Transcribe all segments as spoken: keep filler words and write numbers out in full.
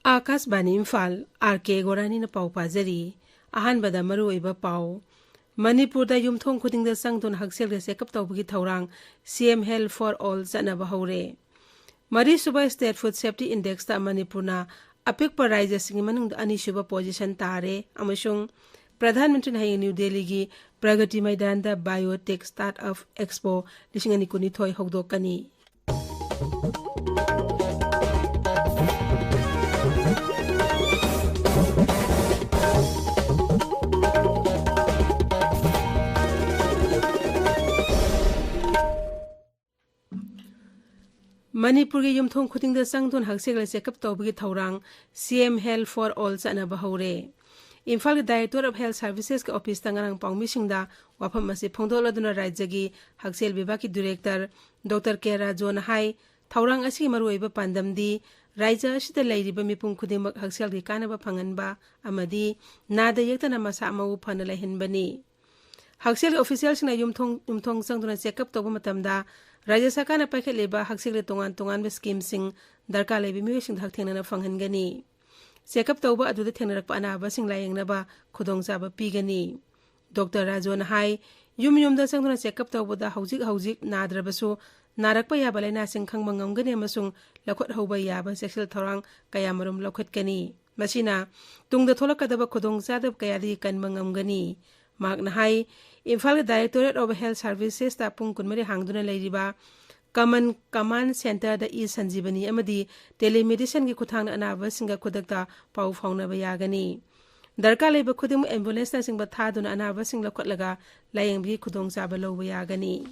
ꯑꯥꯀꯥꯁꯕꯥꯅꯤ Imphal, R ꯀꯦ ꯒꯣꯔꯥꯅꯤꯅ ꯄꯥꯎ ꯄꯥꯖꯔꯤ꯫ ꯑꯍꯥꯟꯕꯗ ꯃꯔꯨꯑꯣꯏꯕ ꯄꯥꯎ꯫ ꯃꯅꯤꯄꯨꯔꯗ ꯌꯨꯝꯊꯣꯡ ꯈꯨꯗꯤꯡꯗ ꯆꯪꯗꯨꯅ ꯍꯛꯁꯦꯜꯒꯤ ꯆꯦꯛꯑꯞ ꯇꯧꯕꯒꯤ ꯊꯧꯔꯥꯡ ꯁꯤ ꯑꯦꯝ ꯍꯦꯜꯊ ꯐꯣꯔ ꯑꯣꯜ ꯆꯠꯅꯕ ꯍꯧꯔꯦ꯫ ꯃꯔꯤꯁꯨꯕ ꯁ꯭ꯇꯦꯠ ꯐꯨꯗ ꯁꯦꯐꯇꯤ ꯏꯟꯗꯦꯛꯁꯇ ꯃꯅꯤꯄꯨꯔꯅ ꯑꯄꯤꯛꯄ ꯔꯥꯖ꯭ꯌꯁꯤꯡꯒꯤ ꯃꯅꯨꯡꯗ ꯑꯅꯤꯁꯨꯕ ꯄꯣꯖꯤꯁꯟ ꯇꯥꯔꯦ ꯑꯃꯁꯨꯡ ꯄ꯭ꯔꯙꯥꯟ ꯃꯟꯇ꯭ꯔꯤꯅ ꯍꯌꯦꯡ ꯅ꯭ꯌꯨ ꯗꯦꯜꯂꯤꯒꯤ ꯄ꯭ꯔꯒꯇꯤ ꯃꯩꯗꯥꯟꯗ ꯕꯥꯏꯑꯣꯇꯦꯛ ꯁ꯭ꯇꯥꯔꯠ ꯑꯞ ꯑꯦꯛꯁꯄꯣ ꯂꯤꯁꯤꯡ ꯑꯅꯤ ꯀꯨꯟꯅꯤꯊꯣꯏ ꯍꯧꯗꯣꯛꯀꯅꯤ꯫ ꯃꯅꯤꯄꯨꯔꯒꯤ ꯌꯨꯝꯊꯣꯡ ꯈꯨꯗꯤꯡꯗ ꯆꯪꯗꯨꯅ ꯍꯛꯁꯦꯜꯒꯤ ꯆꯦꯛꯑꯞ ꯇꯧꯕꯒꯤ ꯊꯧꯔꯥꯡ ꯁꯤ ꯑꯦꯝ ꯍꯦꯜꯊ ꯐꯣꯔ ꯑꯣꯜ ꯆꯠꯅꯕ ꯍꯧꯔꯦ꯫ ꯏꯝꯐꯥꯜꯒꯤ ꯗꯥꯏꯔꯦꯛꯇꯣꯔꯦꯠ ꯑꯣꯐ ꯍꯦꯜꯊ ꯁꯔꯚꯤꯁꯦꯁꯀꯤ ꯑꯣꯐꯤꯁꯇ ꯉꯔꯥꯡ ꯄꯥꯎꯃꯤꯁꯤꯡꯗ ꯋꯥꯐꯝ ꯑꯁꯤ ꯐꯣꯡꯗꯣꯛꯂꯗꯨꯅ ꯔꯥꯖ꯭ꯌꯒꯤ ꯍꯛꯁꯦꯜ ꯕꯤꯚꯥꯒꯀꯤ ꯗꯤꯔꯦꯛꯇꯔ ꯗꯣꯛꯇꯔ ꯀꯦ ꯔꯥꯖꯣꯅ ꯍꯥꯏ, ꯊꯧꯔꯥꯡ ꯑꯁꯤꯒꯤ ꯃꯔꯨꯑꯣꯏꯕ ꯄꯥꯟꯗꯝꯗꯤ ꯔꯥꯖ꯭ꯌ ꯑꯁꯤꯗ ꯂꯩꯔꯤꯕ ꯃꯤꯄꯨꯝ ꯈꯨꯗꯤꯡꯃꯛ ꯍꯛꯁꯦꯜꯒꯤ ꯀꯥꯟꯅꯕ ꯐꯪꯍꯟꯕ ꯑꯃꯗꯤ ꯅꯥꯗ ꯌꯦꯛꯇꯅ ꯃꯁꯥ ꯃꯎ ꯐꯅ ꯂꯩꯍꯟꯕꯅꯤ꯫ ꯍꯛꯁꯦꯜꯒꯤ ꯑꯣꯐꯤꯁꯤꯌꯦꯜꯁꯤꯡꯅ ꯌꯨꯝꯊꯣꯡ ꯌꯨꯝꯊꯣꯡ ꯆꯪꯗꯨꯅ ꯆꯦꯛꯑꯞ ꯇꯧꯕ ꯃꯇꯝꯗ ꯔꯥꯖ꯭ꯌ ꯁꯔꯀꯥꯔꯅ ꯄꯥꯏꯈꯠꯂꯤꯕ ꯍꯛꯁꯦꯜꯒꯤ ꯇꯣꯉꯥꯟ ꯇꯣꯉꯥꯟꯕ ꯁ꯭ꯀꯤꯝꯁꯤꯡ ꯗꯔꯀꯥꯔ ꯂꯩꯕ ꯃꯤꯑꯣꯏꯁꯤꯡꯗ ꯍꯛꯊꯦꯡꯅꯅ ꯐꯪꯍꯟꯒꯅꯤ꯫ ꯆꯦꯛꯑꯞ ꯇꯧꯕ ꯑꯗꯨꯗ ꯊꯦꯡꯅꯔꯛꯄ ꯑꯅꯥꯕꯁꯤꯡ ꯂꯥꯌꯦꯡꯅꯕ ꯈꯨꯗꯣꯡꯆꯥꯕ ꯄꯤꯒꯅꯤ꯫ ꯗꯣꯛꯇꯔ ꯔꯥꯖꯣꯅ ꯍꯥꯏ, ꯌꯨꯝ ꯌꯨꯝꯗ ꯆꯪꯗꯨꯅ ꯆꯦꯛꯑꯞ ꯇꯧꯕꯗ ꯍꯧꯖꯤꯛ ꯍꯧꯖꯤꯛ ꯅꯥꯗ꯭ꯔꯕꯁꯨ ꯅꯥꯔꯛꯄ ꯌꯥꯕ ꯂꯥꯏꯅꯥꯁꯤꯡ ꯈꯪꯕ ꯉꯝꯒꯅꯤ ꯑꯃꯁꯨꯡ ꯂꯧꯈꯠꯍꯧꯕ ꯌꯥꯕ ꯆꯦꯛꯁꯤꯜ ꯊꯧꯔꯥꯡ ꯀꯌꯥꯃꯔꯨꯝ ꯂꯧꯈꯠꯀꯅꯤ꯫ ꯃꯁꯤꯅ ꯇꯨꯡꯗ ꯊꯣꯛꯂꯛꯀꯗꯕ ꯈꯨꯗꯣꯡꯆꯥꯗꯕ ꯀꯌꯥꯗꯒꯤ ꯀꯟꯕ ꯉꯝꯒꯅꯤ꯫ ꯃꯍꯥꯛꯅ ꯍꯥꯏ, ꯏꯝꯐꯥꯜꯒꯤ ꯗꯥꯏꯔꯦꯛꯇꯣꯔꯦꯠ ꯑꯣꯐ ꯍꯦꯜꯊ ꯁꯔꯚꯤꯁꯦꯁꯇ ꯄꯨꯡ ꯀꯨꯟꯃꯔꯤ ꯍꯥꯡꯗꯨꯅ ꯂꯩꯔꯤꯕ ꯀꯃꯟ ꯀꯃꯥꯟ ꯁꯦꯟꯇꯔꯗ ꯏ ꯁꯟꯖꯤꯕꯅꯤ ꯑꯃꯗꯤ ꯇꯦꯂꯤꯃꯦꯗꯤꯁꯟꯒꯤ ꯈꯨꯠꯊꯥꯡꯗ ꯑꯅꯥꯕꯁꯤꯡꯒ ꯈꯨꯗꯛꯇ ꯄꯥꯎ ꯐꯥꯎꯅꯕ ꯌꯥꯒꯅꯤ꯫ ꯗꯔꯀꯥꯔ ꯂꯩꯕ ꯈꯨꯗꯤꯡꯃꯛ ꯑꯦꯝꯕꯨꯂꯦꯟꯁꯅꯆꯤꯡꯕ ꯊꯥꯗꯨꯅ ꯑꯅꯥꯕꯁꯤꯡ ꯂꯧꯈꯠꯂꯒ ꯂꯥꯌꯦꯡꯕꯒꯤ ꯈꯨꯗꯣꯡꯆꯥꯕ ꯂꯧꯕ ꯌꯥꯒꯅꯤ꯫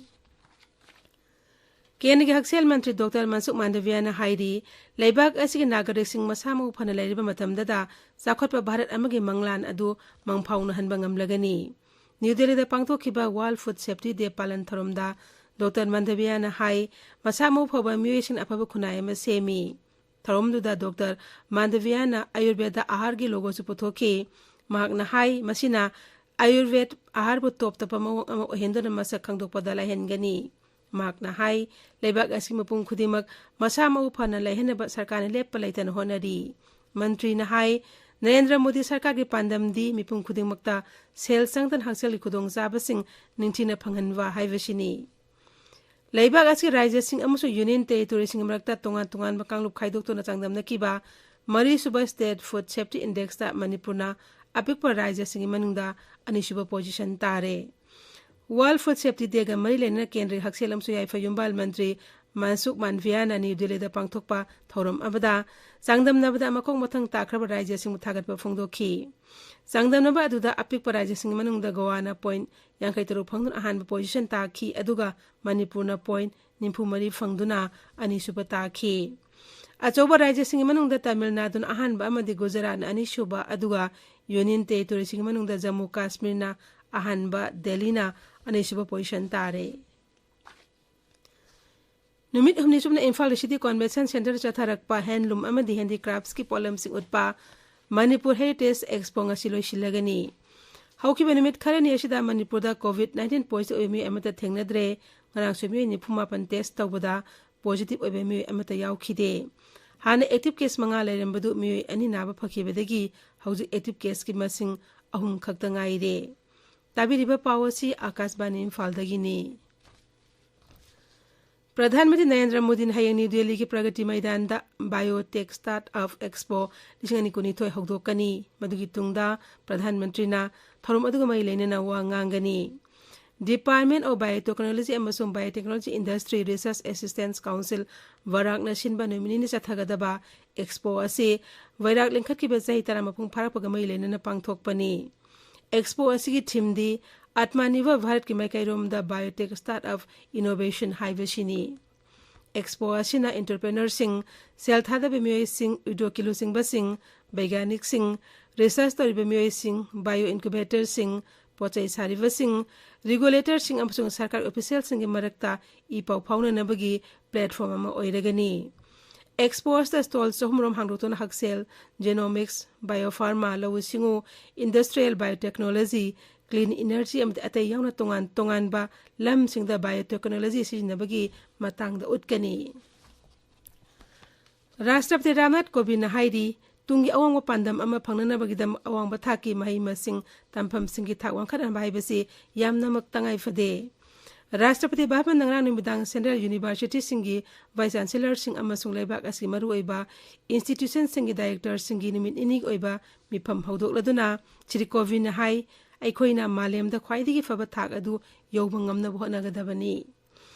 ꯀꯦꯟꯗ꯭ꯔꯒꯤ ꯍꯛꯁꯦꯜ ꯃꯟꯇ꯭ꯔꯤ ꯗꯣꯛꯇꯔ ꯃꯟꯁꯨꯈ ꯃꯥꯟꯗꯕꯤꯌꯥꯅ ꯍꯥꯏꯔꯤ, ꯂꯩꯕꯥꯛ ꯑꯁꯤꯒꯤ ꯅꯥꯒꯔꯤꯛꯁꯤꯡ ꯃꯁꯥ ꯃꯎ ꯐꯅ ꯂꯩꯔꯤꯕ ꯃꯇꯝꯗꯗ ꯆꯥꯎꯈꯠꯄ ꯚꯥꯔꯠ ꯑꯃꯒꯤ ꯃꯪꯂꯥꯟ ꯑꯗꯨ ꯃꯪꯐꯥꯎꯅꯍꯟꯕ ꯉꯝꯂꯒꯅꯤ꯫ ꯅ꯭ꯌꯨ ꯗꯦꯜꯂꯤꯗ ꯄꯥꯡꯊꯣꯛꯈꯤꯕ ꯋꯥꯔꯜꯗ ꯐꯨꯗ ꯁꯦꯐꯇꯤ ꯗꯦ ꯄꯥꯂꯟ ꯊꯧꯔꯝꯗ ꯗꯣꯛꯇꯔ ꯃꯥꯟꯗꯕꯤꯌꯥꯅ ꯍꯥꯏ, ꯃꯁꯥ ꯃꯎ ꯐꯕ ꯃꯤꯑꯣꯏꯁꯤꯡꯅ ꯑꯐꯕ ꯈꯨꯟꯅꯥꯏ ꯑꯃ ꯁꯦꯝꯃꯤ꯫ ꯊꯧꯔꯝꯗꯨꯗ ꯗꯣꯛꯇꯔ ꯃꯥꯟꯗꯕꯤꯌꯥꯅ ꯑꯌꯨꯔꯕꯦꯗ ꯑꯍꯥꯔꯒꯤ ꯂꯣꯒꯣꯁꯨ ꯄꯨꯊꯣꯛꯈꯤ꯫ ꯃꯍꯥꯛꯅ ꯍꯥꯏ, ꯃꯁꯤꯅ ꯑꯌꯨꯔꯕꯦꯗ ꯑꯍꯥꯔꯕꯨ ꯇꯣꯞ ꯇꯣꯞꯄ ꯃꯑꯣꯡ ꯑꯃ ꯑꯣꯏꯍꯟꯗꯨꯅ ꯃꯁꯛ ꯈꯪꯗꯣꯛꯄꯗ ꯂꯥꯏꯍꯟꯒꯅꯤ꯫ ꯃꯍꯥꯛꯅ ꯍꯥꯏ, ꯂꯩꯕꯥꯛ ꯑꯁꯤ ꯃꯄꯨꯝ ꯈꯨꯗꯤꯡꯃꯛ ꯃꯁꯥ ꯃꯎ ꯐꯅ ꯂꯩꯍꯟꯅꯕ ꯁꯔꯀꯥꯔꯅ ꯂꯦꯞꯄ ꯂꯩꯇꯅ ꯍꯣꯠꯅꯔꯤ꯫ ꯃꯟꯇ꯭ꯔꯤꯅ ꯍꯥꯏ, ꯅꯔꯦꯟꯗ꯭ꯔ ꯃꯣꯗꯤ ꯁꯔꯀꯥꯔꯒꯤ ꯄꯥꯟꯗꯝꯗꯤ ꯃꯤꯄꯨꯝ ꯈꯨꯗꯤꯡꯃꯛꯇ ꯁꯦꯜ ꯆꯪꯗꯅ ꯍꯛꯁꯦꯜꯒꯤ ꯈꯨꯗꯣꯡꯆꯥꯕꯁꯤꯡ ꯅꯤꯡꯊꯤꯅ ꯐꯪꯍꯟꯕ ꯍꯥꯏꯕꯁꯤꯅꯤ꯫ ꯂꯩꯕꯥꯛ ꯑꯁꯤꯒꯤ ꯔꯥꯖ꯭ꯌꯁꯤꯡ ꯑꯃꯁꯨꯡ ꯌꯨꯅꯤꯌꯟ ꯇꯦꯔꯤꯇꯣꯔꯤꯁꯤꯡꯒꯤ ꯃꯔꯛꯇ ꯇꯣꯉꯥꯟ ꯇꯣꯉꯥꯟꯕ ꯀꯥꯡꯂꯨꯞ ꯈꯥꯏꯗꯣꯛꯇꯨꯅ ꯆꯥꯡꯗꯝꯅꯈꯤꯕ ꯃꯔꯤꯁꯨꯕ ꯁ꯭ꯇꯦꯠ ꯐꯨꯗ ꯁꯦꯐꯇꯤ ꯏꯟꯗꯦꯛꯁꯇ ꯃꯅꯤꯄꯨꯔꯅ ꯑꯄꯤꯛꯄ ꯔꯥꯖ꯭ꯌꯁꯤꯡꯒꯤ ꯃꯅꯨꯡꯗ ꯑꯅꯤꯁꯨꯕ ꯄꯣꯖꯤꯁꯟ ꯇꯥꯔꯦ꯫ ꯋꯥꯔꯜꯗ ꯐꯨꯗ ꯁꯦꯐꯇꯤ ꯗꯦꯒ ꯃꯔꯤ ꯂꯩꯅꯅ ꯀꯦꯟꯗ꯭ꯔꯒꯤ ꯍꯛꯁꯦꯜ ꯑꯃꯁꯨꯡ ꯌꯥꯏꯐ ꯌꯨꯝꯕꯥꯜ ꯃꯟꯇ꯭ꯔꯤ ꯃꯟꯁꯨꯈ ꯃꯥꯟꯗꯤꯌꯥꯅ ꯅ꯭ꯌꯨ ꯗꯦꯜꯂꯤꯗ ꯄꯥꯡꯊꯣꯛꯄ ꯊꯧꯔꯝ ꯑꯃꯗ ꯆꯥꯡꯗꯝꯅꯕꯗ ꯃꯈꯣꯡ ꯃꯊꯪ ꯇꯥꯈ꯭ꯔꯕ ꯔꯥꯖ꯭ꯌꯁꯤꯡꯕꯨ ꯊꯥꯒꯠꯄ ꯐꯣꯡꯗꯣꯛꯈꯤ꯫ ꯆꯥꯡꯗꯝꯅꯕ ꯑꯗꯨꯗ ꯑꯄꯤꯛꯄ ꯔꯥꯖ꯭ꯌꯁꯤꯡꯒꯤ ꯃꯅꯨꯡꯗ ꯒꯣꯋꯥꯅ ꯄꯣꯏꯟꯠ ꯌꯥꯡꯈꯩ ꯇꯔꯨꯛ ꯐꯪꯗꯨꯅ ꯑꯍꯥꯟꯕ ꯄꯣꯖꯤꯁꯟ ꯇꯥꯈꯤ, ꯑꯗꯨꯒ ꯃꯅꯤꯄꯨꯔꯅ ꯄꯣꯏꯟꯠ ꯅꯤꯐꯨ ꯃꯔꯤ ꯐꯪꯗꯨꯅ ꯑꯅꯤꯁꯨꯕ ꯇꯥꯈꯤ꯫ ꯑꯆꯧꯕ ꯔꯥꯖ꯭ꯌꯁꯤꯡꯒꯤ ꯃꯅꯨꯡꯗ ꯇꯥꯃꯤꯜ ꯅꯥꯗꯨꯅ ꯑꯍꯥꯟꯕ ꯑꯃꯗꯤ ꯒꯨꯖꯔꯥꯠꯅ ꯑꯅꯤꯁꯨꯕ, ꯑꯗꯨꯒ ꯌꯨꯅꯤꯌꯟ ꯇꯦꯔꯤꯇꯣꯔꯤꯁꯤꯡꯒꯤ ꯃꯅꯨꯡꯗ ꯖꯝꯃꯨ ꯀꯥꯁꯃꯤꯔꯅ ꯑꯍꯥꯟꯕ, ꯗꯦꯜꯂꯤꯅ ꯑꯅꯤꯁꯨꯕ ꯄꯣꯖꯤꯁꯟ ꯇꯥꯔꯦ꯫ ꯅꯨꯃꯤꯠ ꯍꯨꯝꯅꯤ ꯆꯨꯞꯅ ꯏꯝꯐꯥꯜ ꯁꯤꯇꯤ ꯀꯟꯚꯦꯟꯁꯟ ꯁꯦꯟꯇꯔꯗ ꯆꯠꯊꯔꯛꯄ ꯍꯦꯟꯂꯨꯝ ꯑꯃꯗꯤ ꯍꯦꯟꯗꯤꯀ꯭ꯔꯥꯐꯠꯁꯀꯤ ꯄꯣꯠꯂꯝꯁꯤꯡ ꯎꯠꯄ ꯃꯅꯤꯄꯨꯔ ꯍꯦꯔꯤꯇꯦꯖ ꯑꯦꯛꯁꯄꯣ ꯉꯁꯤ ꯂꯣꯏꯁꯤꯜꯂꯒꯅꯤ꯫ ꯍꯧꯈꯤꯕ ꯅꯨꯃꯤꯠ ꯈꯔꯅꯤ ꯑꯁꯤꯗ ꯃꯅꯤꯄꯨꯔꯗ ꯀꯣꯚꯤꯗ ꯅꯥꯏꯟꯇꯤꯟ ꯄꯣꯖꯤꯇꯤꯚ ꯑꯣꯏꯕ ꯃꯤꯑꯣꯏ ꯑꯃꯠꯇ ꯊꯦꯡꯅꯗ꯭ꯔꯦ꯫ ꯉꯔꯥꯡꯁꯨ ꯃꯤꯑꯣꯏ ꯅꯤꯐꯨ ꯃꯥꯄꯟ ꯇꯦꯁ ꯇꯧꯕꯗ ꯄꯣꯖꯤꯇꯤꯚ ꯑꯣꯏꯕ ꯃꯤꯑꯣꯏ ꯑꯃꯠꯇ ꯌꯥꯎꯈꯤꯗꯦ꯫ ꯍꯥꯟꯅ ꯑꯦꯛꯇꯤꯚ ꯀꯦꯁ ꯃꯉꯥ ꯂꯩꯔꯝꯕꯗꯨ ꯃꯤꯑꯣꯏ ꯑꯅꯤ ꯅꯥꯕ ꯐꯈꯤꯕꯗꯒꯤ ꯍꯧꯖꯤꯛ ꯑꯦꯛꯇꯤꯚ ꯀꯦꯁꯀꯤ ꯃꯁꯤꯡ ꯑꯍꯨꯝ ꯈꯛꯇ ꯉꯥꯏꯔꯦ꯫ ꯇꯥꯕꯤꯔꯤꯕ ꯄꯥꯎ ꯑꯁꯤ ꯑꯥꯀꯥꯁꯕꯥꯅꯤ ꯏꯝꯐꯥꯜꯗꯒꯤꯅꯤ꯫ ꯄ꯭ꯔꯙꯥꯟ ꯃꯟꯇ꯭ꯔꯤ ꯅꯔꯦꯟꯗ꯭ꯔ ꯃꯣꯗꯤꯅ ꯍꯌꯦꯡ ꯅ꯭ꯌꯨ ꯗꯦꯜꯂꯤꯒꯤ ꯄ꯭ꯔꯒꯇꯤ ꯃꯩꯗꯥꯟꯗ ꯕꯥꯏꯑꯣꯇꯦꯛ ꯁ꯭ꯇꯥꯔꯠ ꯑꯞ ꯑꯦꯛꯁꯄꯣ ꯂꯤꯁꯤꯡ ꯑꯅꯤ ꯀꯨꯟꯅꯤꯊꯣꯏ ꯍꯧꯗꯣꯛꯀꯅꯤ꯫ ꯃꯗꯨꯒꯤ ꯇꯨꯡꯗ ꯄ꯭ꯔꯙꯥꯟ ꯃꯟꯇ꯭ꯔꯤꯅ ꯊꯧꯔꯝ ꯑꯗꯨꯒ ꯃꯔꯤ ꯂꯩꯅꯅ ꯋꯥ ꯉꯥꯡꯒꯅꯤ꯫ Department of Biotechnology ꯑꯃꯁꯨꯡ Biotechnology Industry Research Assistance Council, ꯕꯔꯥꯛꯅ ꯁꯤꯟꯕ ꯅꯨꯃꯤꯠ ꯅꯤꯅꯤ ꯆꯠꯊꯒꯗꯕ ꯑꯦꯛꯁꯄꯣ ꯑꯁꯤ ꯕꯩꯔꯥꯛ ꯂꯤꯡꯈꯠꯈꯤꯕ ꯆꯍꯤ ꯇꯔꯥ ꯃꯄꯨꯡ ꯐꯥꯔꯛꯄꯒ ꯃꯔꯤ ꯂꯩꯅꯅ ꯄꯥꯡꯊꯣꯛꯄꯅꯤ꯫ ꯑꯦꯛꯁꯄꯣ ꯑꯁꯤꯒꯤ ꯊꯤꯝꯗꯤ ꯑꯥꯠꯃꯥꯅꯤꯔꯚꯔ ꯚꯥꯔꯠꯀꯤ ꯃꯥꯏꯀꯩꯔꯣꯝꯗ ꯕꯥꯏꯑꯣꯇꯦꯛ ꯁ꯭ꯇꯥꯔꯠ ꯑꯞ ꯏꯅꯣꯚꯦꯁꯟ ꯍꯥꯏꯕꯁꯤꯅꯤ꯫ ꯑꯦꯛꯁꯄꯣ ꯑꯁꯤꯅ ꯑꯦꯟꯇꯔꯄ꯭ꯔꯦꯅꯔꯁꯤꯡ, ꯁꯦꯜ ꯊꯥꯗꯕ ꯃꯤꯑꯣꯏꯁꯤꯡ, ꯎꯗ꯭ꯌꯣꯒꯀꯤ ꯂꯨꯆꯤꯡꯕꯁꯤꯡ, ꯕꯩꯒ꯭ꯌꯥꯅꯤꯛꯁꯤꯡ, ꯔꯤꯁꯔꯆ ꯇꯧꯔꯤꯕ ꯃꯤꯑꯣꯏꯁꯤꯡ, ꯕꯥꯏꯑꯣ ꯏꯟꯀꯨꯕꯦꯇꯔꯁꯤꯡ, ꯄꯣꯠꯆꯩ ꯁꯥꯔꯤꯕꯁꯤꯡ, ꯔꯤꯒꯨꯂꯦꯇꯔꯁꯤꯡ ꯑꯃꯁꯨꯡ ꯁꯔꯀꯥꯔ ꯑꯣꯐꯤꯁꯤꯌꯦꯜꯁꯤꯡꯒꯤ ꯃꯔꯛꯇ ꯏ ꯄꯥꯎ ꯐꯥꯎꯅꯅꯕꯒꯤ ꯄ꯭ꯂꯦꯠꯐꯣꯔꯝ ꯑꯃ ꯑꯣꯏꯔꯒꯅꯤ꯫ ꯑꯦꯛꯁꯄꯣ ꯑꯁꯤꯗ ꯁ꯭ꯇꯣꯜ ꯆꯍꯨꯝ ꯔꯣꯝ ꯍꯥꯡꯗꯣꯛꯇꯨꯅ ꯍꯛꯁꯦꯜ, ꯖꯦꯅꯣꯃꯤꯛꯁ, ꯕꯥꯏꯑꯣꯐꯥꯔꯃꯥ, ꯂꯧꯎ ꯁꯤꯡꯎ, ꯏꯟꯗꯁꯇ꯭ꯔꯤꯌꯦꯜ ꯕꯥꯏꯑꯣꯇꯦꯛꯅꯣꯂꯣꯖꯤ, ꯀ꯭ꯂꯤꯟ ꯏꯅꯔꯖꯤ ꯑꯃꯗꯤ ꯑꯇꯩ ꯌꯥꯎꯅ ꯇꯣꯉꯥꯟ ꯇꯣꯉꯥꯟꯕ ꯂꯝꯁꯤꯡꯗ ꯕꯥꯏꯑꯣꯇꯦꯛꯅꯣꯂꯣꯖꯤ ꯁꯤꯖꯤꯟꯅꯕꯒꯤ ꯃꯇꯥꯡꯗ ꯎꯠꯀꯅꯤ꯫ ꯔꯥꯁꯇ꯭ꯔꯄꯇꯤ ꯔꯥꯝꯅꯥꯊ ꯀꯣꯕꯤꯟꯗꯅ ꯍꯥꯏꯔꯤ, ꯇꯨꯡꯒꯤ ꯑꯋꯥꯡꯕ ꯄꯥꯟꯗꯝ ꯑꯃ ꯐꯪꯅꯅꯕꯒꯤꯗꯃꯛ ꯑꯋꯥꯡꯕ ꯊꯥꯛꯀꯤ ꯃꯍꯩ ꯃꯁꯤꯡ ꯇꯝꯐꯝꯁꯤꯡꯒꯤ ꯊꯥꯛ ꯋꯥꯡꯈꯠꯍꯟꯕ ꯍꯥꯏꯕꯁꯤ ꯌꯥꯝꯅꯃꯛ ꯇꯉꯥꯏ ꯐꯗꯦ꯫ ꯔꯥꯁꯇ꯭ꯔꯄꯇꯤ ꯚꯕꯟꯗ ꯉꯔꯥꯡ ꯅꯨꯃꯤꯗꯥꯡ ꯁꯦꯟꯇ꯭ꯔꯦꯜ ꯌꯨꯅꯤꯚꯔꯁꯤꯇꯤꯁꯤꯡꯒꯤ ꯚꯥꯏꯁ ꯆꯥꯟꯁꯦꯂꯔꯁꯤꯡ ꯑꯃꯁꯨꯡ ꯂꯩꯕꯥꯛ ꯑꯁꯤꯒꯤ ꯃꯔꯨꯑꯣꯏꯕ ꯏꯟꯁꯇꯤꯇ꯭ꯌꯨꯁꯟꯁꯤꯡꯒꯤ ꯗꯥꯏꯔꯦꯛꯇꯔꯁꯤꯡꯒꯤ ꯅꯨꯃꯤꯠ ꯅꯤꯅꯤꯒꯤ ꯑꯣꯏꯕ ꯃꯤꯐꯝ ꯍꯧꯗꯣꯛꯂꯗꯨꯅ ꯁ꯭ꯔꯤ ꯀꯣꯕꯤꯟꯗꯅ ꯍꯥꯏ, ꯑꯩꯈꯣꯏꯅ ꯃꯥꯂꯦꯝꯗ ꯈ꯭ꯋꯥꯏꯗꯒꯤ ꯐꯕ ꯊꯥꯛ ꯑꯗꯨ ꯌꯧꯕ ꯉꯝꯅꯕ ꯍꯣꯠꯅꯒꯗꯕꯅꯤ꯫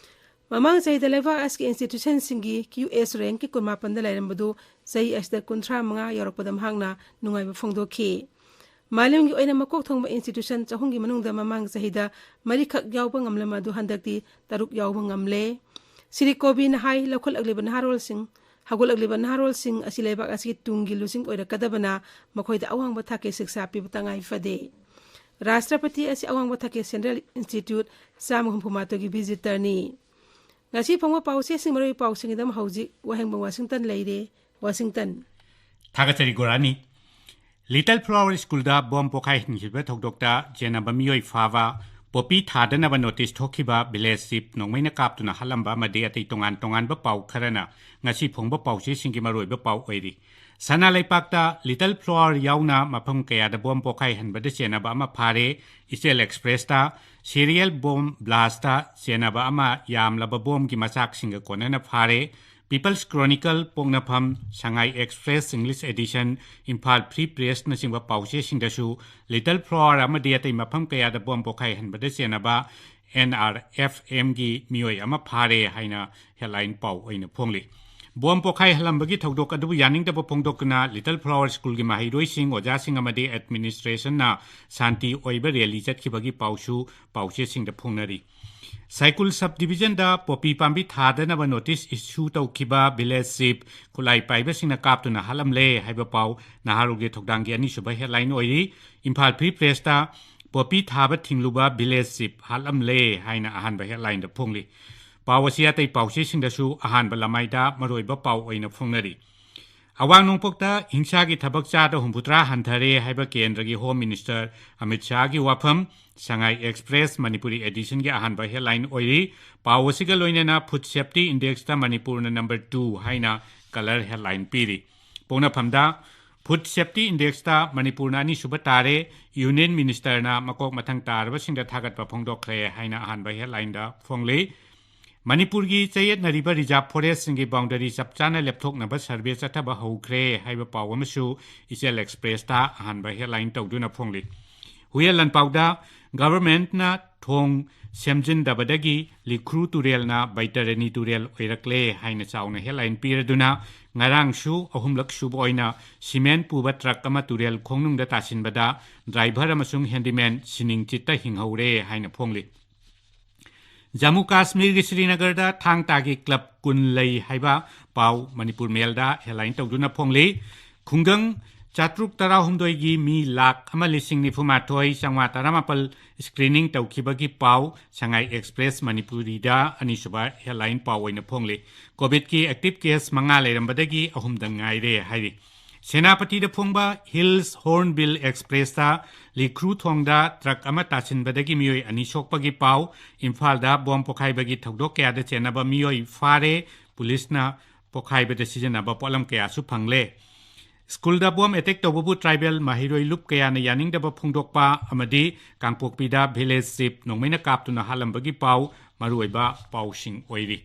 ꯃꯃꯥꯡ ꯆꯍꯤꯗ ꯂꯩꯕꯥꯛ ꯑꯁꯤꯒꯤ ꯏꯟꯁꯇꯤꯇ꯭ꯌꯨꯁꯟꯁꯤꯡꯒꯤ ꯀ꯭ꯌꯨ ꯑꯦꯁ ꯔꯦꯡꯛꯀꯤ ꯀꯨꯟꯃꯥꯄꯟꯗ ꯂꯩꯔꯝꯕꯗꯨ ꯆꯍꯤ ꯑꯁꯤꯗ ꯀꯨꯟꯊ꯭ꯔꯥ ꯃꯉꯥ ꯌꯧꯔꯛꯄꯗ ꯃꯍꯥꯛꯅ ꯅꯨꯡꯉꯥꯏꯕ ꯐꯣꯡꯗꯣꯛꯈꯤ꯫ ꯃꯥꯂꯦꯝꯒꯤ ꯑꯣꯏꯅ ꯃꯀꯣꯛ ꯊꯣꯡꯕ ꯏꯟꯁꯇꯤꯇ꯭ꯌꯨꯁꯟ ꯆꯍꯨꯝꯒꯤ ꯃꯅꯨꯡꯗ ꯃꯃꯥꯡ ꯆꯍꯤꯗ ꯃꯔꯤꯈꯛ ꯌꯥꯎꯕ ꯉꯝꯂꯝꯕ ꯑꯗꯨ ꯍꯟꯗꯛꯇꯤ ꯇꯔꯨꯛ ꯌꯥꯎꯕ ꯉꯝꯂꯦ꯫ ꯁ꯭ꯔꯤ ꯀꯣꯕꯤꯟꯗꯅ ꯍꯥꯏ, ꯂꯧꯈꯠꯂꯛꯂꯤꯕ ꯅꯍꯥꯔꯣꯜꯁꯤꯡ, ꯍꯧꯒꯠꯂꯛꯂꯤꯕ ꯅꯍꯥꯔꯣꯜꯁꯤꯡ ꯑꯁꯤ ꯂꯩꯕꯥꯛ ꯑꯁꯤꯒꯤ ꯇꯨꯡꯒꯤ ꯂꯨꯆꯤꯡ ꯑꯣꯏꯔꯛꯀꯗꯕꯅ ꯃꯈꯣꯏꯗ ꯑꯋꯥꯡꯕ ꯊꯥꯛꯀꯤ ꯁꯤꯛꯁꯥ ꯄꯤꯕ ꯇꯉꯥꯏ ꯐꯗꯦ꯫ ꯔꯥꯁꯇ꯭ꯔꯄꯇꯤ ꯑꯁꯤ ꯑꯋꯥꯡꯕ ꯊꯥꯛꯀꯤ ꯁꯦꯟꯇ꯭ꯔꯦꯜ ꯏꯟꯁꯇꯤꯇ꯭ꯌꯨꯠ ꯆꯥꯝꯃ ꯍꯨꯝꯐꯨ ꯃꯥꯊꯣꯏꯒꯤ ꯚꯤꯖꯤꯇꯔꯅꯤ꯫ ꯉꯁꯤ ꯐꯣꯡꯕ ꯄꯥꯎꯆꯦꯁꯤꯡ, ꯃꯔꯨꯑꯣꯏꯕ ꯄꯥꯎꯁꯤꯡꯒꯤꯗꯃꯛ ꯍꯧꯖꯤꯛ ꯋꯥꯍꯦꯡꯕꯝ ꯋꯥꯁꯤꯡꯇꯟ ꯂꯩꯔꯦ꯫ ꯋꯥꯁꯤꯡꯇꯟ꯫ ꯊꯥꯒꯠꯆꯔꯤ ꯒꯣꯔꯥꯅꯤ꯫ ꯂꯤꯇꯜ ꯐ꯭ꯂꯥꯋꯔ ꯁ꯭ꯀꯨꯜꯗ ꯕꯣꯝ ꯄꯣꯈꯥꯏꯍꯟꯈꯤꯕ ꯊꯧꯗꯣꯛꯇ ꯆꯦꯟꯅꯕ ꯃꯤꯑꯣꯏ ꯐꯥꯕ, ꯄꯣꯄꯤ ꯊꯥꯗꯅꯕ ꯅꯣꯇꯤꯁ ꯊꯣꯛꯈꯤꯕ ꯚꯤꯂꯦꯖ ꯆꯤꯐ ꯅꯣꯡꯃꯩꯅ ꯀꯥꯞꯇꯨꯅ ꯍꯥꯠꯂꯝꯕ ꯑꯃꯗꯤ ꯑꯇꯩ ꯇꯣꯉꯥꯟ ꯇꯣꯉꯥꯟꯕ ꯄꯥꯎ ꯈꯔꯅ ꯉꯁꯤ ꯐꯣꯡꯕ ꯄꯥꯎꯆꯦꯁꯤꯡꯒꯤ ꯃꯔꯨꯑꯣꯏꯕ ꯄꯥꯎ ꯑꯣꯏꯔꯤ꯫ ꯁꯅꯥ ꯂꯩꯄꯥꯛꯇ ꯂꯤꯇꯜ ꯐ꯭ꯂꯥꯋꯔ ꯌꯥꯎꯅ ꯃꯐꯝ ꯀꯌꯥꯗ ꯕꯣꯝ ꯄꯣꯈꯥꯏꯍꯟꯕꯗ ꯆꯦꯟꯅꯕ ꯑꯃ ꯐꯥꯔꯦ꯫ ꯏꯆꯦꯜ ꯑꯦꯛꯁꯄ꯭ꯔꯦꯁꯇ ꯁꯤꯔꯤꯌꯦꯜ ꯕꯣꯝ ꯕ꯭ꯂꯥꯁꯇ ꯆꯦꯟꯅꯕ ꯑꯃ ꯌꯥꯝꯂꯕ ꯕꯣꯝꯒꯤ ꯃꯆꯥꯛꯁꯤꯡꯒ ꯀꯣꯟꯅꯅ ꯐꯥꯔꯦ꯫ ꯄꯤꯄꯜꯁ ꯀ꯭ꯔꯣꯅꯤꯀꯜ, ꯄꯣꯛꯅꯐꯝ, Sangai express, English edition, Imphal free ꯄ꯭ꯔꯦꯁꯅꯆꯤꯡꯕ ꯄꯥꯎꯆꯦꯁꯤꯡꯗꯁꯨ ꯂꯤꯇꯜ ꯐ꯭ꯂꯥꯋꯔ ꯑꯃꯗꯤ ꯑꯇꯩ ꯃꯐꯝ ꯀꯌꯥꯗ ꯕꯣꯝ ꯄꯣꯈꯥꯏꯍꯟꯕꯗ ꯆꯦꯟꯅꯕ ꯑꯦꯟ ꯑꯥꯔ ꯑꯦꯐ ꯑꯦꯝꯒꯤ ꯃꯤꯑꯣꯏ ꯑꯃ ꯐꯥꯔꯦ ꯍꯥꯏꯅ ꯍꯦꯗꯂꯥꯏꯟ ꯄꯥꯎ ꯑꯣꯏꯅ ꯐꯣꯡꯂꯤ꯫ ꯕꯣꯝ ꯄꯣꯈꯥꯏꯍꯜꯂꯝꯕꯒꯤ ꯊꯧꯗꯣꯛ ꯑꯗꯨꯕꯨ ꯌꯥꯅꯤꯡꯗꯕ ꯐꯣꯡꯗꯣꯛꯇꯨꯅ ꯂꯤꯇꯜ ꯐ꯭ꯂꯥꯋꯔ ꯁ꯭ꯀꯨꯜꯒꯤ ꯃꯍꯩꯔꯣꯏꯁꯤꯡ, ꯑꯣꯖꯥꯁꯤꯡ ꯑꯃꯗꯤ ꯑꯦꯗꯃꯤꯅꯤꯁꯇ꯭ꯔꯦꯁꯟꯅ ꯁꯥꯟꯇꯤ ꯑꯣꯏꯕ ꯔꯦꯂꯤ ꯆꯠꯈꯤꯕꯒꯤ ꯄꯥꯎꯁꯨ ꯄꯥꯎꯆꯦꯁꯤꯡꯗ ꯐꯣꯡꯅꯔꯤ꯫ ꯁꯥꯏꯀꯨꯜ ꯁꯕ ꯗꯤꯕꯤꯖꯟꯗ ꯄꯣꯄꯤ ꯄꯥꯝꯕꯤ ꯊꯥꯗꯅꯕ ꯅꯣꯇꯤꯁ ꯏꯁꯨ ꯇꯧꯈꯤꯕ ꯚꯤꯂꯦꯖ ꯆꯤꯐ ꯈꯨꯠꯂꯥꯏ ꯄꯥꯏꯕꯁꯤꯡꯅ ꯀꯥꯞꯇꯨꯅ ꯍꯥꯠꯂꯝꯂꯦ ꯍꯥꯏꯕ ꯄꯥꯎ ꯅꯍꯥꯔꯣꯜꯒꯤ ꯊꯧꯗꯥꯡꯒꯤ ꯑꯅꯤꯁꯨꯕ ꯍꯦꯗꯂꯥꯏꯟ ꯑꯣꯏꯔꯤ꯫ ꯏꯝꯐꯥꯜ ꯐ꯭ꯔꯤ ꯄ꯭ꯔꯦꯁꯇ ꯄꯣꯄꯤ ꯊꯥꯕ ꯊꯤꯡꯂꯨꯕ ꯚꯤꯂꯦꯖ ꯆꯤꯐ ꯍꯥꯠꯂꯝꯂꯦ ꯍꯥꯏꯅ ꯑꯍꯥꯟꯕ ꯍꯦꯗꯂꯥꯏꯟꯗ ꯐꯣꯡꯂꯤ꯫ ꯄꯥꯎ ꯑꯁꯤ ꯑꯇꯩ ꯄꯥꯎꯆꯦꯁꯤꯡꯗꯁꯨ ꯑꯍꯥꯟꯕ ꯂꯃꯥꯏꯗ ꯃꯔꯨꯑꯣꯏꯕ ꯄꯥꯎ ꯑꯣꯏꯅ ꯐꯣꯡꯅꯔꯤ꯫ ꯑꯋꯥꯡ ꯅꯣꯡꯄꯣꯛꯇ ꯍꯤꯡꯁꯥꯒꯤ ꯊꯕꯛ ꯆꯥꯗ ꯍꯨꯝꯐꯨꯇꯔꯥ ꯍꯟꯊꯔꯦ ꯍꯥꯏꯕ ꯀꯦꯟꯗ꯭ꯔꯒꯤ ꯍꯣꯝ ꯃꯤꯅꯤꯁꯇꯔ ꯑꯃꯤꯠ ꯁꯥꯍꯒꯤ ꯋꯥꯐꯝ ꯁꯉꯥꯏ ꯑꯦꯛꯁꯄ꯭ꯔꯦꯁ ꯃꯅꯤꯄꯨꯔꯤ ꯑꯦꯗꯤꯁꯟꯒꯤ ꯑꯍꯥꯟꯕ ꯍꯦꯗꯂꯥꯏꯟ ꯑꯣꯏꯔꯤ꯫ ꯄꯥꯎ ꯑꯁꯤꯒ ꯂꯣꯏꯅꯅ ꯐꯨꯗ ꯁꯦꯐꯇꯤ ꯏꯟꯗꯦꯛꯁꯇ ꯃꯅꯤꯄꯨꯔꯅ ꯅꯝꯕꯔ ꯇꯨ ꯍꯥꯏꯅ ꯀꯂꯔ ꯍꯦꯗꯂꯥꯏꯟ ꯄꯤꯔꯤ꯫ ꯄꯣꯛꯅꯐꯝꯗ ꯐꯨꯗ ꯁꯦꯐꯇꯤ ꯏꯟꯗꯦꯛꯁꯇ ꯃꯅꯤꯄꯨꯔꯅ ꯑꯅꯤꯁꯨꯕ ꯇꯥꯔꯦ꯫ ꯌꯨꯅꯤꯌꯟ ꯃꯤꯅꯤꯁꯇꯔꯅ ꯃꯀꯣꯛ ꯃꯊꯪ ꯇꯥꯔꯕꯁꯤꯡꯗ ꯊꯥꯒꯠꯄ ꯐꯣꯡꯗꯣꯛꯈ꯭ꯔꯦ ꯍꯥꯏꯅ ꯑꯍꯥꯟꯕ ꯍꯦꯗꯂꯥꯏꯟꯗ ꯐꯣꯡꯂꯤ꯫ ꯃꯅꯤꯄꯨꯔꯒꯤ ꯆꯌꯦꯠꯅꯔꯤꯕ ꯔꯤꯖꯥꯔꯚ ꯐꯣꯔꯦꯁꯁꯤꯡꯒꯤ ꯕꯥꯎꯟꯗꯔꯤ ꯆꯞ ꯆꯥꯅ ꯂꯦꯞꯊꯣꯛꯅꯕ ꯁꯔꯚꯦ ꯆꯠꯊꯕ ꯍꯧꯈ꯭ꯔꯦ ꯍꯥꯏꯕ ꯄꯥꯎ ꯑꯃꯁꯨ ꯏꯆꯦꯜ ꯑꯦꯛꯁꯄ꯭ꯔꯦꯁꯇ ꯑꯍꯥꯟꯕ ꯍꯦꯗꯂꯥꯏꯟ ꯇꯧꯗꯨꯅ ꯐꯣꯡꯂꯤ꯫ ꯍꯨꯏꯌꯦꯟ ꯂꯥꯟꯄꯥꯎꯗ ꯒꯚꯔꯟꯃꯦꯟꯠꯅ ꯊꯣꯡ ꯁꯦꯝꯖꯤꯟꯗꯕꯗꯒꯤ ꯂꯤꯈ꯭ꯔꯨ ꯇꯨꯔꯦꯜꯅ ꯕꯩꯇꯔꯅꯤ ꯇꯨꯔꯦꯜ ꯑꯣꯏꯔꯛꯂꯦ ꯍꯥꯏꯅ ꯆꯥꯎꯅ ꯍꯦꯗꯂꯥꯏꯟ ꯄꯤꯔꯗꯨꯅ ꯉꯔꯥꯡꯁꯨ ꯑꯍꯨꯝꯂꯛ ꯁꯨꯕ ꯑꯣꯏꯅ ꯁꯤꯃꯦꯟ ꯄꯨꯕ ꯇ꯭ꯔꯛ ꯑꯃ ꯇꯨꯔꯦꯜ ꯈꯣꯡꯅꯨꯡꯗ ꯇꯥꯁꯤꯟꯕꯗ ꯗ꯭ꯔꯥꯏꯚꯔ ꯑꯃꯁꯨꯡ ꯍꯦꯟꯗꯤꯃꯦꯟ ꯁꯤꯅꯤꯡ ꯆꯤꯠꯇ ꯍꯤꯡꯍꯧꯔꯦ ꯍꯥꯏꯅ ꯐꯣꯡꯂꯤ꯫ ꯖꯝꯃꯨ ꯀꯥꯁꯃꯤꯔꯒꯤ ꯁ꯭ꯔꯤꯅꯒꯔꯗ ꯊꯥꯡ ꯇꯥꯒꯤ ꯀ꯭ꯂꯕ ꯀꯨꯟ ꯂꯩ ꯍꯥꯏꯕ ꯄꯥꯎ ꯃꯅꯤꯄꯨꯔ ꯃꯦꯜꯗ ꯍꯦꯗꯂꯥꯏꯟ ꯇꯧꯗꯨꯅ ꯐꯣꯡꯂꯤ꯫ ꯈꯨꯡꯒꯪ ꯆꯥꯇ꯭ꯔꯨꯛ ꯇꯔꯥꯍꯨꯝꯗꯣꯏꯒꯤ ꯃꯤ ꯂꯥꯈ ꯑꯃ ꯂꯤꯁꯤꯡ ꯅꯤꯐꯨꯃꯥꯊꯣꯏ ꯆꯥꯝꯃꯉꯥ ꯇꯔꯥꯃꯥꯄꯜ ꯁ꯭ꯀ꯭ꯔꯤꯅꯤꯡ ꯇꯧꯈꯤꯕꯒꯤ ꯄꯥꯎ ꯁꯉꯥꯏ ꯑꯦꯛꯁꯄ꯭ꯔꯦꯁ ꯃꯅꯤꯄꯨꯔꯤꯗ ꯑꯅꯤꯁꯨꯕ ꯍꯦꯗꯂꯥꯏꯟ ꯄꯥꯎ ꯑꯣꯏꯅ ꯐꯣꯡꯂꯤ꯫ ꯀꯣꯚꯤꯗꯀꯤ ꯑꯦꯛꯇꯤꯚ ꯀꯦꯁ ꯃꯉꯥ ꯂꯩꯔꯝꯕꯗꯒꯤ ꯑꯍꯨꯝꯗ ꯉꯥꯏꯔꯦ ꯍꯥꯏꯔꯤ꯫ ꯁꯦꯅꯥꯄꯇꯤꯗ ꯐꯣꯡꯕ ꯍꯤꯜꯁ ꯍꯣꯔꯟꯕꯤꯜ ꯑꯦꯛꯁꯄ꯭ꯔꯦꯁꯇ ꯂꯤꯈ꯭ꯔꯨ ꯊꯣꯡꯗ ꯇ꯭ꯔꯛ ꯑꯃ ꯇꯥꯁꯤꯟꯕꯗꯒꯤ ꯃꯤꯑꯣꯏ ꯑꯅꯤ ꯁꯣꯛꯄꯒꯤ ꯄꯥꯎ꯫ ꯏꯝꯐꯥꯜꯗ ꯕꯣꯝ ꯄꯣꯈꯥꯏꯕꯒꯤ ꯊꯧꯗꯣꯛ ꯀꯌꯥꯗ ꯆꯦꯟꯅꯕ ꯃꯤꯑꯣꯏ ꯐꯥꯔꯦ꯫ ꯄꯨꯂꯤꯁꯅ ꯄꯣꯈꯥꯏꯕꯗ ꯁꯤꯖꯤꯟꯅꯕ ꯄꯣꯠꯂꯝ ꯀꯌꯥꯁꯨ ꯐꯪꯂꯦ꯫ ꯁ꯭ꯀꯨꯜꯗ ꯕꯣꯝ ꯑꯦꯇꯦꯛ ꯇꯧꯕꯕꯨ ꯇ꯭ꯔꯥꯏꯕꯦꯜ ꯃꯍꯩꯔꯣꯏ ꯂꯨꯞ ꯀꯌꯥꯅ ꯌꯥꯅꯤꯡꯗꯕ ꯐꯣꯡꯗꯣꯛꯄ ꯑꯃꯗꯤ ꯀꯥꯡꯄꯣꯛꯄꯤꯗ ꯚꯤꯂꯦꯖ ꯆꯤꯞ ꯅꯣꯡꯃꯩꯅ ꯀꯥꯞꯇꯨꯅ ꯍꯥꯠꯂꯝꯕꯒꯤ ꯄꯥꯎ ꯃꯔꯨꯑꯣꯏꯕ ꯄꯥꯎꯁꯤꯡ ꯑꯣꯏꯔꯤ꯫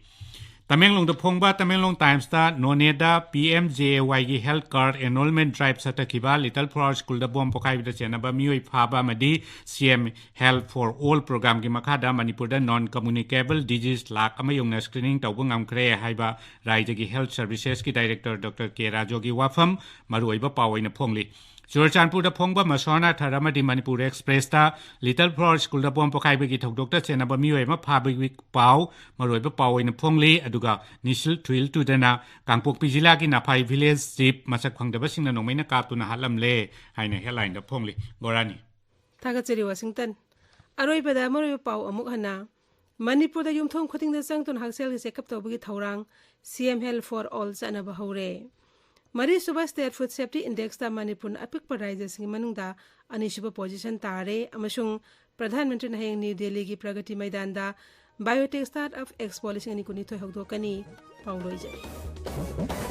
ꯇꯃꯦꯡꯂꯣꯡꯗ ꯐꯣꯡꯕ ꯇꯃꯦꯡꯂꯣꯡ ꯇꯥꯏꯝꯁꯇ ꯅꯣꯅꯦꯗ ꯄꯤ ꯑꯦꯝ ꯖꯦ ꯑꯦ ꯋꯥꯏꯒꯤ ꯍꯦꯜꯊ ꯀꯥꯔꯗ ꯑꯦꯟꯔꯣꯜꯃꯦꯟꯠ ꯗ꯭ꯔꯥꯏꯚ ꯆꯠꯊꯈꯤꯕ ꯂꯤꯇꯜ ꯐ꯭ꯂꯥꯋꯔ ꯁ꯭ꯀꯨꯜꯗ ꯕꯣꯝ ꯄꯣꯈꯥꯏꯕꯗ ꯆꯦꯟꯅꯕ ꯃꯤꯑꯣꯏ ꯐꯥꯕ ꯑꯃꯗꯤ C M health for all ꯄ꯭ꯔꯣꯒ꯭ꯔꯥꯝꯒꯤ ꯃꯈꯥꯗ ꯃꯅꯤꯄꯨꯔꯗ ꯅꯣꯟ ꯀꯝꯃꯨꯅꯤꯀꯦꯕꯜ ꯗꯤꯖꯤꯖ ꯂꯥꯈ ꯑꯃ ꯌꯧꯅ ꯁ꯭ꯀ꯭ꯔꯤꯅꯤꯡ ꯇꯧꯕ ꯉꯝꯈ꯭ꯔꯦ ꯍꯥꯏꯕ ꯔꯥꯏꯖꯒꯤ ꯍꯦꯜꯊ ꯁꯔꯚꯤꯁꯦꯁꯀꯤ ꯗꯥꯏꯔꯦꯛꯇꯔ ꯗꯣꯛꯇꯔ ꯀꯦ ꯔꯥꯖꯣꯒꯤ ꯋꯥꯐꯝ ꯃꯔꯨꯑꯣꯏꯕ ꯄꯥꯎ ꯑꯣꯏꯅ ꯐꯣꯡꯂꯤ꯫ ꯆꯨꯔꯆꯥꯟꯄꯨꯔꯗ ꯐꯣꯡꯕ ꯃꯁꯣꯔꯅꯥ ꯊꯔ ꯑꯃꯗꯤ ꯃꯅꯤꯄꯨꯔ ꯑꯦꯛꯁꯄ꯭ꯔꯦꯁꯇ ꯂꯤꯇꯜ ꯐ꯭ꯂꯥꯋꯔ ꯁ꯭ꯀꯨꯜꯗ ꯕꯣꯝ ꯄꯣꯈꯥꯏꯕꯒꯤ ꯊꯧꯗꯣꯛꯇ ꯆꯦꯟꯅꯕ ꯃꯤꯑꯣꯏ ꯑꯃ ꯐꯥꯕꯒꯤ ꯄꯥꯎ ꯃꯔꯨꯑꯣꯏꯕ ꯄꯥꯎ ꯑꯣꯏꯅ ꯐꯣꯡꯂꯤ꯫ ꯑꯗꯨꯒ ꯅꯤꯁꯤꯜ ꯊꯨꯏꯜ ꯇꯨꯗꯅ ꯀꯥꯡꯄꯣꯛꯄꯤ ꯖꯤꯂꯥꯒꯤ ꯅꯥꯐꯥꯏ ꯚꯤꯂꯦꯖ ꯆꯤꯞ ꯃꯁꯛ ꯈꯪꯗꯕꯁꯤꯡꯅ ꯅꯣꯡꯃꯩꯅ ꯀꯥꯞꯇꯨꯅ ꯍꯥꯠꯂꯝꯂꯦ ꯍꯥꯏꯅ ꯍꯦꯗꯂꯥꯏꯟꯗ ꯐꯣꯡꯂꯤ꯫ ꯒꯣꯔꯥꯅꯤ꯫ ꯊꯥꯒꯠꯆꯔꯤ ꯋꯥꯁꯤꯡꯇꯟ꯫ ꯑꯔꯣꯏꯕꯗ ꯃꯔꯨꯑꯣꯏꯕ ꯄꯥꯎ ꯑꯃꯨꯛ ꯍꯟꯅ꯫ ꯃꯅꯤꯄꯨꯔꯗ ꯌꯨꯝꯊꯣꯡ ꯈꯨꯗꯤꯡꯗ ꯆꯪꯗꯨꯅ ꯍꯛꯁꯦꯜꯒꯤ ꯆꯦꯛꯑꯞ ꯇꯧꯕꯒꯤ ꯊꯧꯔꯥꯡ ꯁꯤ ꯑꯦꯝ ꯍꯦꯜ ꯐꯣꯔ ꯑꯣꯜ ꯆꯠꯅꯕ ꯍꯧꯔꯦ꯫ ꯃꯔꯤꯁꯨꯕ ꯁ꯭ꯇꯦꯠ ꯐꯨꯗ ꯁꯦꯐꯇꯤ ꯏꯟꯗꯦꯛꯁꯇ ꯃꯅꯤꯄꯨꯔꯅ ꯑꯄꯤꯛꯄ ꯔꯥꯖ꯭ꯌꯁꯤꯡꯒꯤ ꯃꯅꯨꯡꯗ ꯑꯅꯤꯁꯨꯕ ꯄꯣꯖꯤꯁꯟ ꯇꯥꯔꯦ ꯑꯃꯁꯨꯡ ꯄ꯭ꯔꯙꯥꯟ ꯃꯟꯇ꯭ꯔꯤꯅ ꯍꯌꯦꯡ ꯅ꯭ꯌꯨ ꯗꯦꯜꯂꯤꯒꯤ ꯄ꯭ꯔꯒꯇꯤ ꯃꯩꯗꯥꯟꯗ ꯕꯥꯏꯑꯣꯇꯦꯛ ꯁ꯭ꯇꯥꯔꯠ ꯑꯞ ꯑꯦꯛꯁꯄꯣ ꯂꯤꯁꯤꯡ ꯑꯅꯤ ꯀꯨꯟꯅꯤꯊꯣꯏ ꯍꯧꯗꯣꯛꯀꯅꯤ꯫ ꯄꯥꯎ ꯂꯣꯏꯖꯔꯦ꯫